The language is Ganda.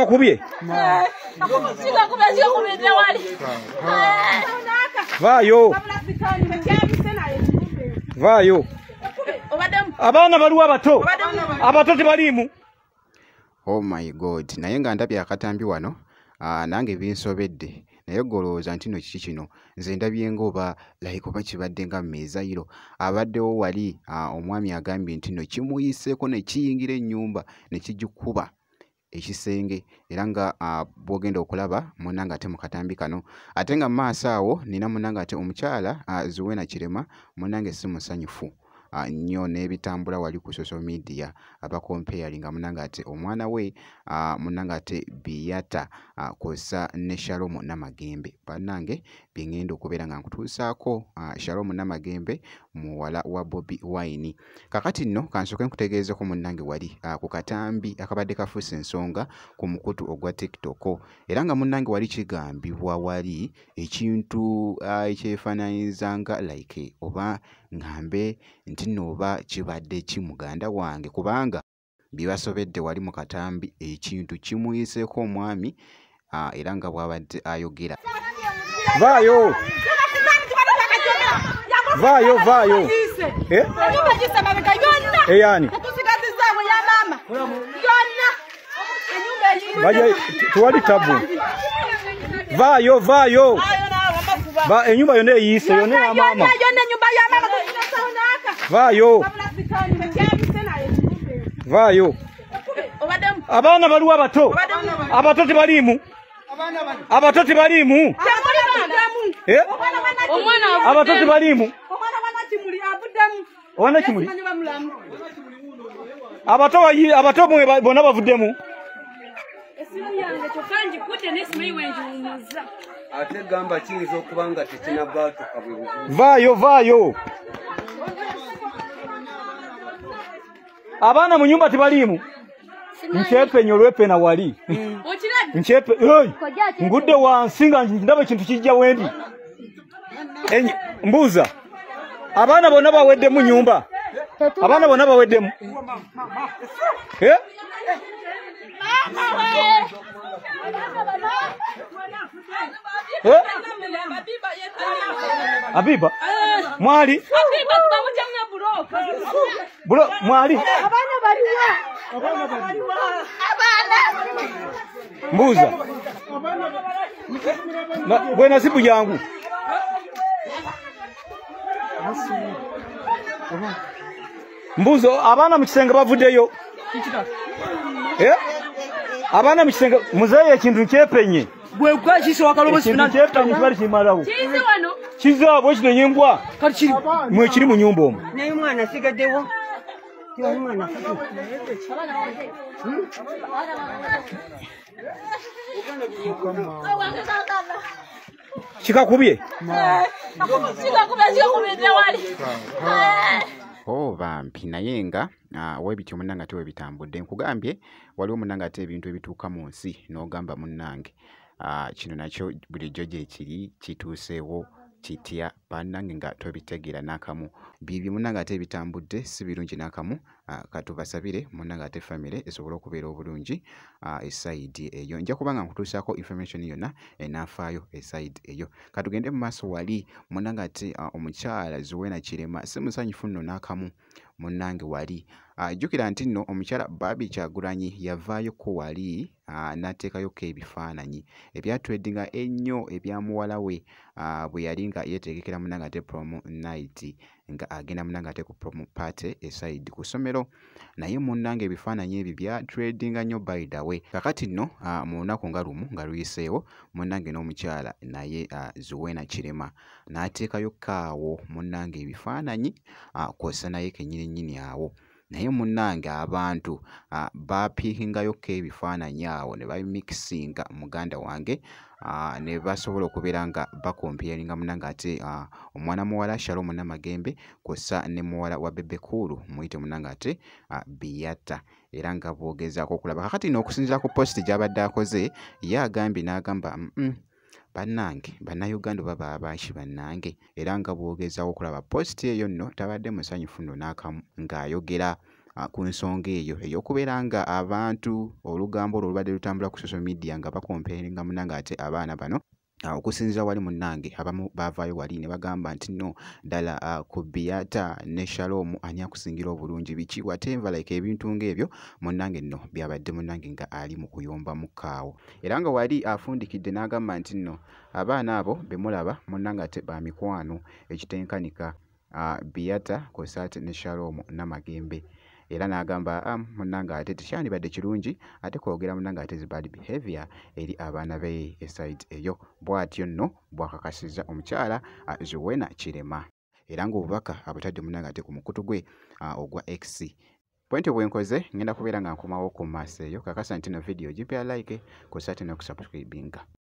Kikakubye. Vaayo. Vaayo. Abaana baliwo abato. Abato tebaliimu. Oh my God, naye nga ndabye akatambi wano, nange binsobedde. Naye golowooza nti nno kiki kino, nze ndabye ng'oba like oba kibadde nga mmeezayiro. Abaddewo wali omwami agambye nti nno kimuyiseeko ne kiyingira ennyumba ne kigikuba ekisenge, era nga bw'ogenda okulaba munnange ate mu katambi kano. Ate nga mu maaso awo nina munnange ate omukyala Zuena Kirema, munnange si musanyufu nnyo n'ebitambula wali ku social media, abakompeyaringa munnange ate omwana we munnange ate Biata kw'ossa ne Shalom Namagembe. Bannange bye ŋŋenda okubeera nga nkutuusaako Shalom Namagembe muwala wa Bobi Wine. Kaakati nno kansooke nkutegeezeeko munnange wali ku katambi akabadde kafuuse ensonga ku mukutu ogwa TikTok, era nga munnange wali kigambibwa wali ekintu ekyefaanaanyiriza nga like oba ŋŋambe nti nno oba kibadde ki muganda wange, kubanga bibasobedde wali mu katambi ekintu kimuyiseeko omwami era nga bw'abadde ayogera. Vaayo. Vaayo, vaayo. Eyani. Tewali tabu. Vaayo, vaayo. Ennyumba yonna eyiise, yonna ya maama. Vaayo. Vaayo. Abaana baliwo abato. Abato tebaliimu. Abato tebaliimu. Abato tebaliimu. Omwana Kimuli. Abato mwe bonna bavuddemu. Ate gamba kiyinza okuba nga tekinnabaatuka bwe buzibu. Vaayo, vaayo. Abaana mu nnyumba tebaliimu. Nkyepenye olw'epena wali. Nkyepe, ngudde wansi nga ndaba ekintu kijja wendi. Mbuuza. Abaana bonna baweddemu nnyumba. Abaana bonna baweddemu. Abiba mwali bulo mwali mbuuza bwe nasibu jangu. Mbuuza abaana mu kisenge bavuddeyo. Abaana mu kisenge muzeeyi ekintu nkyepenye. Ekintu kibali kimalawo. Kizaabwe kino nyimbwa. Mwe kiri mu nnyumba omwo. Naye omwana asigaddewo. Kikakubye. Oh bambi, naye nga webityo munnange ate webitambudde. Nkugambye waliwo munnange ate ebintu ebituuka mu nsi n'ogamba munnange kino nakyo bulijjo gye kiri kituuseewo kitya, bannange nga tobitegeera n'akamu. Bibyo munnange ate ebitambudde si birungi n'akamu. Katubasabire munnange ate famire esobole okubeera obulungi esayidi eyo. Nja kuba nga nkutuusaako information yonna enaafaayo esayidi eyo. Katugende mu maaso wali munnange ate omukyala Zuena Kirema si musanyufu nno n'akamu munnange wali. Jjukira nti nno omukyala Barbie Kyagulanyi yavaayoko wali n'ateekayoko ebifaananyi ebyatwedinga ennyo ebya muwala we bwe yali nga yeetegekera munnange ate prom night, nga agenda munnange ate ku prom party esayidi ku ssomero. Naye munnange ebifaananyi ebyo byatwedinga nnyo by the way. Kakati nno mu lunaku nga lumu nga luyiseewo munnange n'omukyala naye Zuena Kirema n'ateekayo kaawo munnange ebifaananyi kw'ossa naye kennyini nnyini awo. Naye munnange abantu bapiikingayoko ebifaananyi awo ne babimikisinga muganda wange ne basobola okubeera nga bakompeyaringa munnange ate omwana muwala Shalom Namagembe kw'ossa ne muwala wa Bebe Cool muyite munnange ate Biata, era nga bw'ogezaako okulaba. Kakati nno okusinziira ku post gy'abadde akoze ye agambye n'agamba bannange bannayuganda oba baabaki bannange, era nga bw'ogezaako okulaba post eyo nno tabadde musanyufu nno n'akamu ng'ayogera ku nsonga eyo ey'okubeera nga abantu olugambo olwo lubadde lutambula ku social media nga bakomperinga munnange ate abaana bano. Okusinziira wali munnange abamu baavaayo wali ne bagamba nti no ddala ku Biata ne Shalom ani akusingira obulungi biki whatever like ebintu ng'ebyo munnange nno byabadde munnange nga ali mu kuyomba mukaawo. Era nga wali afundikidde n'agamba nti nno abaana abo be mulaba munnange ate ba mikwano ekitenkanika Biata kw'ossa ate ne Shalom Namagembe. Era n'agamba munnange ate tekyandibadde kirungi ate kwogera munnange ate zi bad behavior eri abaana be eside eyo. Bw'atyo nno bw'akakasizza omukyala Zuena Kirema. Era ng'obubaka abutadde munnange ate ku mukutu gwe ogwa X. Bwentyo bwe nkoze ngenda kubeera nga nkomawo ku maaso eyo. Kakasa nti no video gimpe like kw'ossa ate n'okusubscribinga.